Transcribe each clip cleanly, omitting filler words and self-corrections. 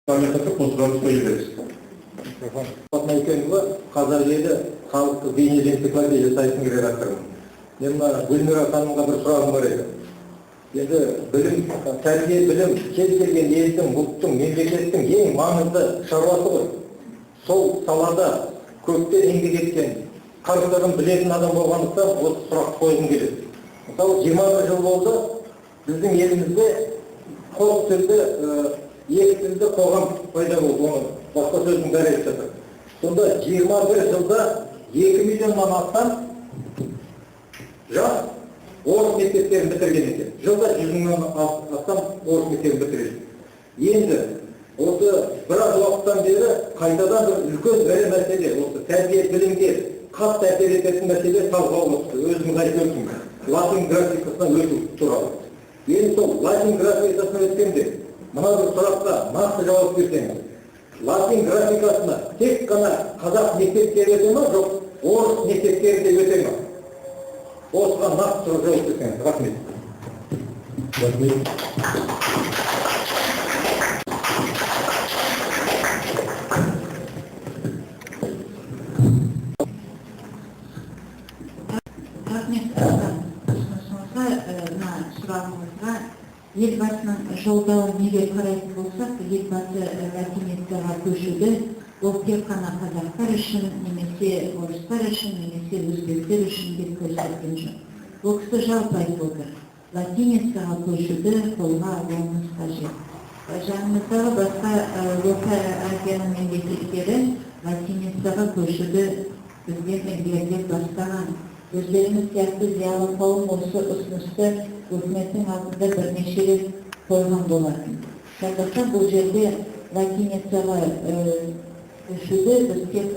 Осыған сөз бересіз. Наукенова, Қазақ елі халықтық бейнелі энциклопедия сайтының редакторымын. Мен мына Гүлмира ханымға бір сұрағым бар еді. Енді білім, тәрбие, білім кез келген елдің, ұлттың, мемлекеттің ең маңызды шаруасы ғой. Сол салада көптен еңбек еткен, қыр-сырын білетін адам болғандықтан осы сұрақты қойғым келеді. Мысалы, 21 жыл болды, біздің елімізде қос тілді, екі тілді қоғам пайда болды, оны басқа сөздің бәрі айтып жатыр. Сонда 21 жылда 2 миллионнан астам жас орыс мектептерін бітірген екен. Жылда 100 мыңнан астам орыс мектебін бітіреді. Енді осы біраз уақыттан бері қайтадан бір үлкен ірі мәселе, осы тәрбие білімге қатты әсер ететін мәселе талқылауға түсті. Өзіңіз айтып өттіңіз, латын графикасына өту туралы. Енді сол латын графикасына өткенде мына бір сұраққа нақты жауап берсеңіз, латын графикасына тек қана қазақ мектептері өте ма, жоқ орыс мектептері де өте ма? Осыған нақты жауап берсеңіз. Рахмет. Рахмет. Рахмет ұсынысыңызға, мына сұрағыңызға. Елбасының жолдауын неге қарайтын болсақ, Елбасы латиницаға көшуді ол тек қана қазақтар үшін, немесе орыстар үшін, немесе өзбектер үшін деп көрсеткен жоқ. Ол кісі жалпы айтып отыр. Латиницаға көшуді қолға алуымыз қажет. Жанымыздағы басқа Орта Азияның мемлекеттері латиницаға көшуді бізден ілгерілеп бастаған. Өздеріңіз сияқты зиялы қауым осы ұсынысты өкіметтің алдында бірнеше рет қойған болатын. Сондықтан бұл жерде латиницаға көшуді біз тек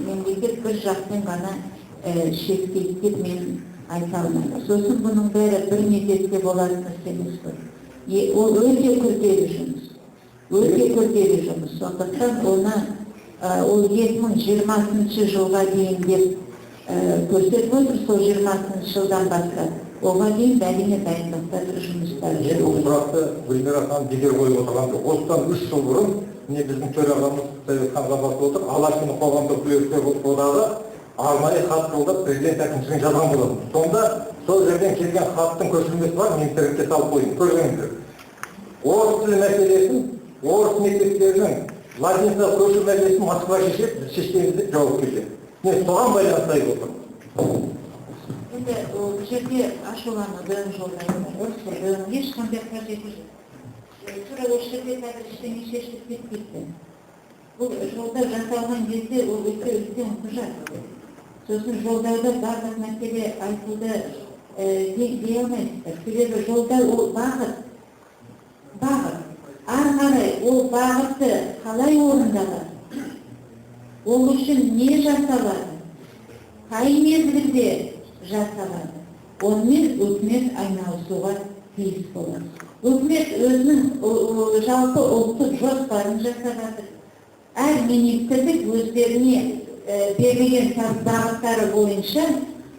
мемлекет бір жақтан ғана шектейді деп мен айта алмаймын. Сосын бұның бәрі бір мезетте болатын іс емес қой. Ол өте күрделі жұмыс. Өте күрделі жұмыс. Сондықтан оны ол 2020 жылға дейін деп көрсетіп отыр, сол 20 жылдан бастап. Оған дейін әрине дайындықтар жұмыстары Мен бұл сұрақты Гүлмира ханым бекер қойып отырған жоқ. Осыдан 3 жыл бұрын міне біздің төрағамыз Совет ханға басып отыр, Алашұлы қоғамдық бірлестік одағы арнайы хат жолдап президент әкімшілігіне жазған болатын. Сонда сол жерден келген хаттың көшірмесі бар, мен интернетке салып қойдым, көрсеңіздер. Орыс тілі мәселесін, орыс мектептерінің латиницаға көшу мәселесін Москва шешеді, біз шешпейміз деп жауап келген. Мен соған байланысты айтып отырмын. Енді бұл жерде ашуланудың, жолдайын ұрысудың ешқандай қажеті жоқ. Тура осы жерде қазір ештеңе шешіліп кетпейді. Бұл жолдау жасалған кезде ол өте үлкен құжат. Сосын жолдауда барлық мәселе айтылды дей алмайсыздар. Себебі жолдау ол бағыт. Бағыт. Ары қарай ол бағытты қалай орындалады? Ол үшін не жасалады? Қай мезгілде жасалады? Онымен өкімет айналысуға тиіс болады. Өкімет өзінің жалпы ұлттық жоспарын жасап жатыр. Әр министрлік өздеріне берілген бағыттары бойынша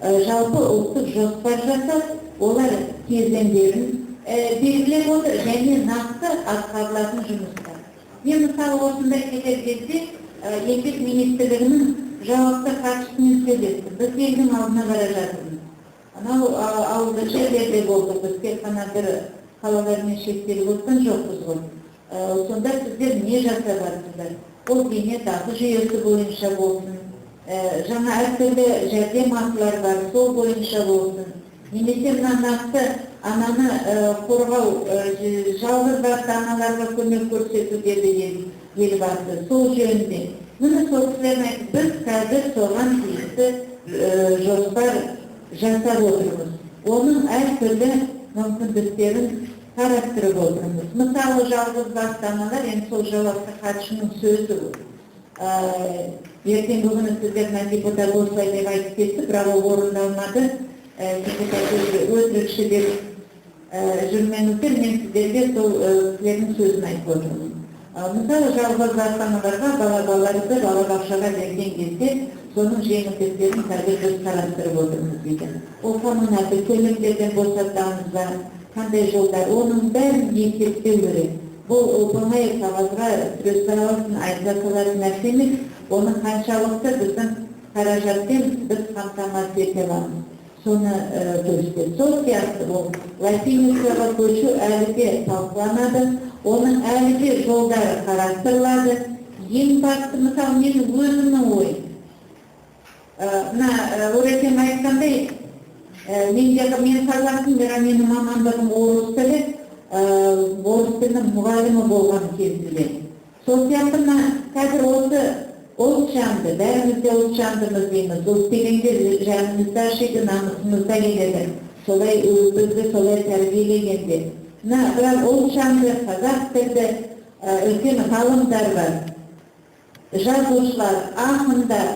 жалпы ұлттық жоспар жасап, олар кезеңдерін белгілеп отыр және нақты атқарылатын жұмыстар. Мен мысалы осындай келер кезде Еңбек министрлігінің жауапты хатшысымен сөйлестім. Біз елдің алдына бара жатырмыз. Анау ауылды жерлерде болдық, біз тек қана бір қалалармен шектеліп отқан жоқпыз ғой. Сонда сіздер не жасап жатсыздар? Ол зейнетақы жүйесі бойынша болсын, жаңа әртүрлі жәрдемақылар бар, сол бойынша болсын. Немесе мына нақты ананы қорғау, жалғыз басты аналарға көмек көрсету деді Елбасы, сол жөнінде. Міне сол кісілердің айтты, біз қазір соған тиісті жоспар жасап отырмыз. Оның әртүрлі мүмкіндіктерін қарастырып отырмыз. Мысалы, жалғыз басты аналар, енді сол жауапты хатшының сөзі бұл. Ертеңгі күні сіздер мына депутат осылай деп айтып кетті, бірақ ол орындалмады. Депутат өтірікші деп жүрмеңіздер, мен сіздерге сол кісілердің сөзін айтып отырмын. Мысалы, жалғыз басты аналарға балаларды балабақшаға берген кезде соның жеңілдіктерін қазір біз қарастырып отырмыз дейді. Ол коммуналдық төлемдерден босатамыз ба, қандай жолдар, оның бәрін есептеу керек. Бұл оп-оңай қағазға түсіре салатын, айта салатын нәрсе емес. Оны қаншалықты біздің қаражатпен біз қамтамасыз ете аламыз, соны көрсетеді. Сол сияқты ол латиницаға көшу әлі де талқыланады, оның әлі де жолдары қарастырылады. Ең басты, мысалы, менің өзімнің ойым, мына Орекең айтқандай, мен қазақпын, бірақ менің мамандығым орыс тілі, орыс тілінің мұғалімі болған кезінде. Сол сияқты мына қазір осы ұлтжанды, бәріміз де ұлтжандымыз дейміз. Ұлт дегенде жанымыз да ашиды, намысымыз да келеді. Солай бізді солай тәрбиелегенде. Мына бірақ ұлтжанды, қазақ тілді үлкен ғалымдар бар, жазушылар, ақындар,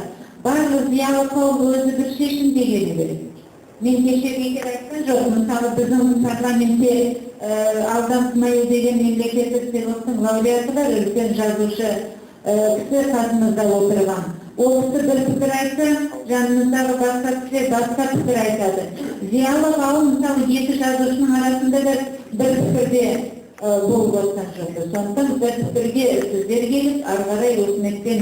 барлық зиялы қауым өзі бір шешімге келу керек. Мен кеше бекер айтқан жоқпын. Мысалы, біздің парламентте Алдан Смайыл деген мемлекеттік сыйлықтың лауреаты бар, үлкен жазушы кісі қасымызда отырған. Ол кісі бір пікір айтса, жанымыздағы басқа кісілер басқа пікір айтады. Зиялы қауым, мысалы, екі жазушының арасында да бір пікірде болып отқан жоқ. Сондықтан бір пікірге сіздер келіп, ары қарай өкіметпен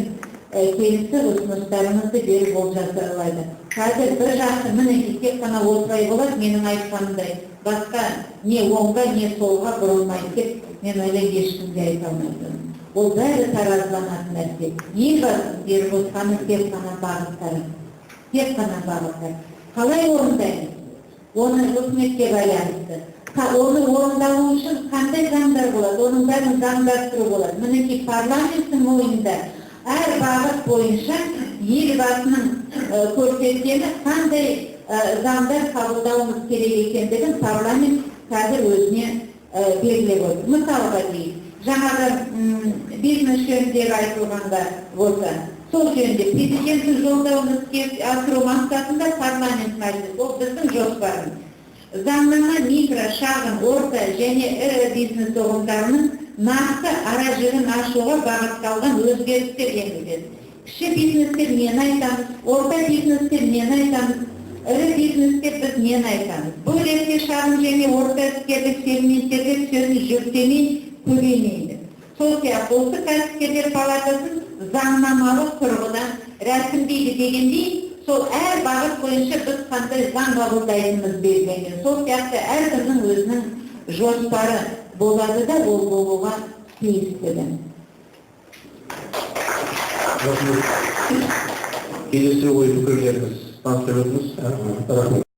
келісіп, ұсыныстарыңызды беріп, ол жасалады. Қазір бір жақты, мінекей, тек қана осылай болады, менің айтқанымдай, басқа не оңға, не солға бұрылмайды деп мен ойлаймын, ешкім де айта алмайды. Ол бәрі таразыланатын нәрсе. Елбасы беріп отқаны тек қана бағыттар, тек қана бағыттар. Қалай орындаймыз? Оны өкіметке байланысты. Оны орындалу үшін қандай заңдар болады? Оның бәрін заңдастыру болады. Мінекей, парламенттің мойнында әр бағыт бойынша елбасының көрсеткені қандай заңдар қабылдауымыз керек екендігін парламент қазір өзіне белгілеп отыр. Мысалға дейік, жаңағы бизнес жөніндегі айтылғанда болса, сол жөнінде президенттің жолдауын іске асыру мақсатында парламент мәжілісі, ол біздің жоспарымыз. Заңнама микро, шағын, орта және ірі бизнес ұғымдарының нақты ара жігін ашуға бағытталған өзгерістер енгізеді. Кіші бизнеске нені айтамыз, орта бизнеске нені айтамыз, ірі бизнеске біз нені айтамыз? Бұл ретте шағын және орта іскерлік сегменттерге түсетін жүктеме көбеймейді. Сол сияқты ұлттық кәсіпкерлер палатасын заңнамалық тұрғыдан рәсімдейді дегендей, сол әр бағыт бойынша біз қандай заң қабылдайтынымыз белгіленген. Сол сияқты әркімнің өзінің жоспары болады да, ол болуға тиістігі. Рахмет. Келесі ой пікірлеріңіз таныстырып өтіңіз. Рахмет.